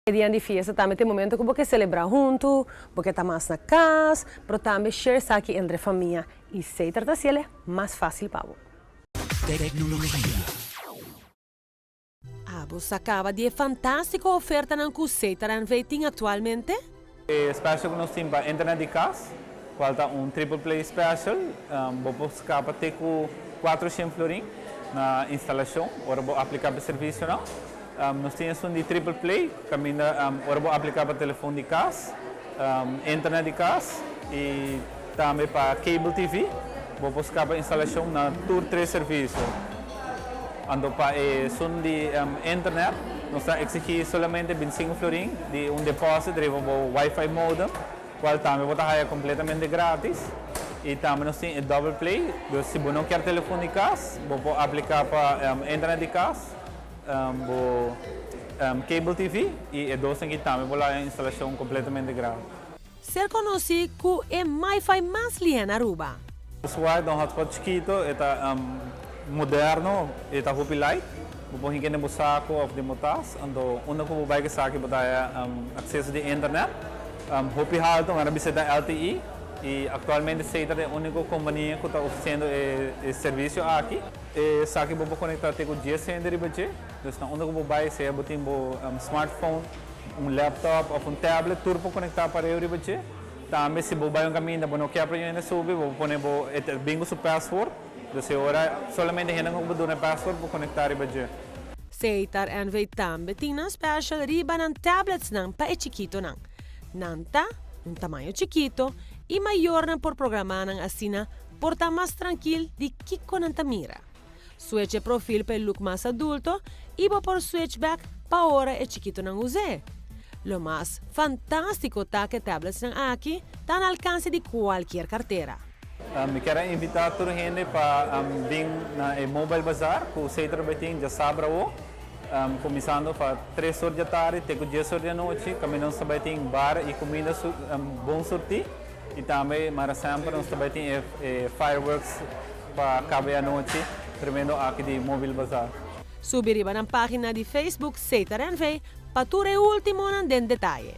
Dia di fiesta tambe ta momento cu bo kier celebra hunto, bo kier ta mas na cas, pero tambe share esaki entre famia y Setar ta haciele mas facil pa bo. Tecnologia. Abo sa caba di e fantastico ofertanan cu Setar NV tin actualmente? E special cu nos tin pa internet di cas, cual ta un triple play special, bo por scapa te cu 400 florin na instalacion, ora bo aplica pa servicio nan. Nos tin esun di triple play, caminda ora bo aplica pa telefon di cas, internet di cas y tambe pa cable TV, bo por scapa instalacion na tur tres servicio. Anto pa esun di internet, nos ta exigi solamente 25 florin di un deposit riba bo wifi modem, cual tambe bo ta haya completamente gratis. Y tambe nos tin e double play, dus si bo no kier telefon di cas, bo por aplica pa internet di cas, bo cable TV y e dos aki tambe bo haya instalacion completamente gratis. Ser conoci cu e MiFi mas lihe na Aruba. Swart un hotspot chikito, ta moderno, ta hopi light. Bo por hinca den bo saco of den bo tas, anto unda cu bo bay cu esaki bo ta haya acceso di internet. Hopi halto, ora bisa ta LTE y actualmente Setar ta e unico compania cu ta ofreciendo e servicio aki. Esaki bo por conecta te cu 10 hende riba dje, dus na unda cu bo bay, sea bo tin bo smartphone, un laptop of un tablet, tur por conecta pareu riba dje. Tambe si bo bay un caminda, bo no kier pa hende subi, bo por pone bo, e ta bin cu su password, dus e ora solamente hende cu bo duna e password por conecta riba dje. Setar NV tambe tin nan special riba nan tablets nan pa e chikito nan. Nan ta un tamaño chikito y mayornan por programa nan asina por ta mas trankil di kico nan ta mira. Switch e profil pa e look mas adulto y bo por switch back pa ora e chikito nan use. Lo mas fantastico ta cu e tablets nan aki ta na alcance di cualkier cartera. Mi kier invita tur hende pa bin na e Mobile Bazaar cu Setar bay tin diasabra awo, cuminsando pa 3 or di atardi te cu 10 or di anochi. Caminda nos bay tin bar y cuminda bon surti y tambe mara semper nos bay tin e fireworks pa caba e anochi tremendo aki di Mobile Bazaar. Subi riba nan pagina di Facebook Setar NV pa tur e ultimo nan den detaye.